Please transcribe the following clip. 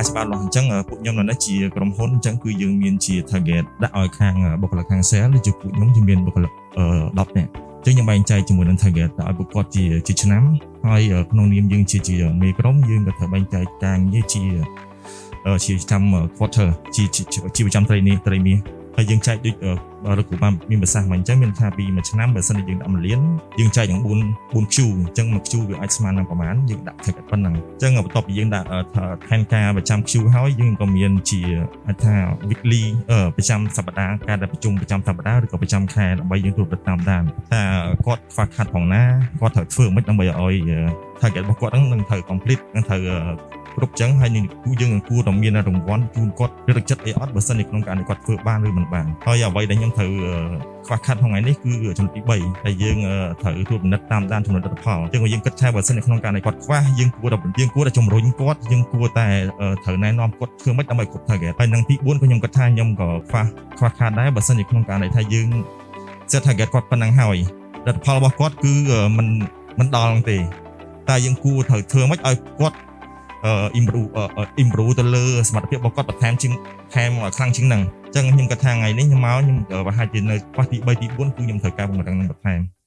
ការច្បាស់លាស់អញ្ចឹងពួកខ្ញុំនៅនេះជាក្រុមហ៊ុនអញ្ចឹងគឺយើងមានជា target ដាក់ឲ្យខាងបុគ្គលិកខាង sale ឬជាពួកខ្ញុំជាមានបុគ្គលិក10នាក់អញ្ចឹងខ្ញុំបែងចែកជាមួយនឹង target ដាក់ឲ្យពួកគាត់ជាជាឆ្នាំហើយក្នុងនាមយើងជាជាមេក្រុមយើងក៏ត្រូវបែងចែកការងារជាជាចាំ quarter ជាជាប្រចាំត្រីនេះត្រីមាសហើយយើងចែកដូចលោកគ្រូបានមានប្រសាសន៍មកអញ្ចឹងមានថាពីមួយឆ្នាំបើសិនជាយើងដាក់1លានយើងចែកយ៉ាង4 4 Q អញ្ចឹងមួយ Q វាអាចស្មើនឹងប្រមាណយើងដាក់ target ប៉ុណ្ណឹងអញ្ចឹងបន្ទាប់ពីយើងដាក់ផែនការប្រចាំ Q ហើយយើងក៏មានជាអាចថា weekly ប្រចាំសប្តាហ៍ការដែលប្រជុំប្រចាំសប្តាហ៍ឬក៏ប្រចាំខែដើម្បីយើងត្រួតពិនិត្យតាមដានថាគាត់ខ្វះខាតផងណាគាត់ត្រូវធ្វើមិនដើម្បីឲ្យ target របស់គាត់ហ្នឹងនឹងត្រូវ complete នឹងត្រូវគ្រប់ចឹងហើយនឹងគូយើងនឹងគួរតែមានរង្វាន់ជូនគាត់ឬទឹកចិត្តអីអត់បើសិនជាក្នុងករណីគាត់ធ្វើបានឬមិនបានហើយអ្វីដែលខ្ញុំត្រូវខ្វះខាតក្នុងថ្ងៃនេះគឺចំណុចទី3ដែលយើងត្រូវត្រួតពិនិត្យតាមដានចំណុចលទ្ធផលចឹងយើងគិតថាបើសិនជាក្នុងករណីគាត់ខ្វះយើងគួរតែជំរុញគាត់យើងគួរតែត្រូវណែនាំគាត់ធ្វើម៉េចដើម្បីគ្រប់ target ហើយនឹងទី4ក៏ខ្ញុំគិតថាខ្ញុំក៏ខ្វះខ្វះខាតដែរបើសិនជាក្នុងករណីថាយើង set target គាត់ប៉ុណ្ណឹងហើយលទ្ធផលរបស់គាត់គឺមិនមិនដល់ទេតែយើងគួរត្រូវធ្វើម៉េចឲ្យគាត់ improve improve ទៅលើសមត្ថភាពរបស់គាត់បន្ថែមជាងថែមខ្លាំងជាងហ្នឹងអញ្ចឹងខ្ញុំគិតថាថ្ងៃនេះខ្ញុំមកខ្ញុំប្រហែលជានៅខ្វះទី3ទី4គឺខ្ញុំត្រូវការពង្រឹងនឹងបន្ថែម។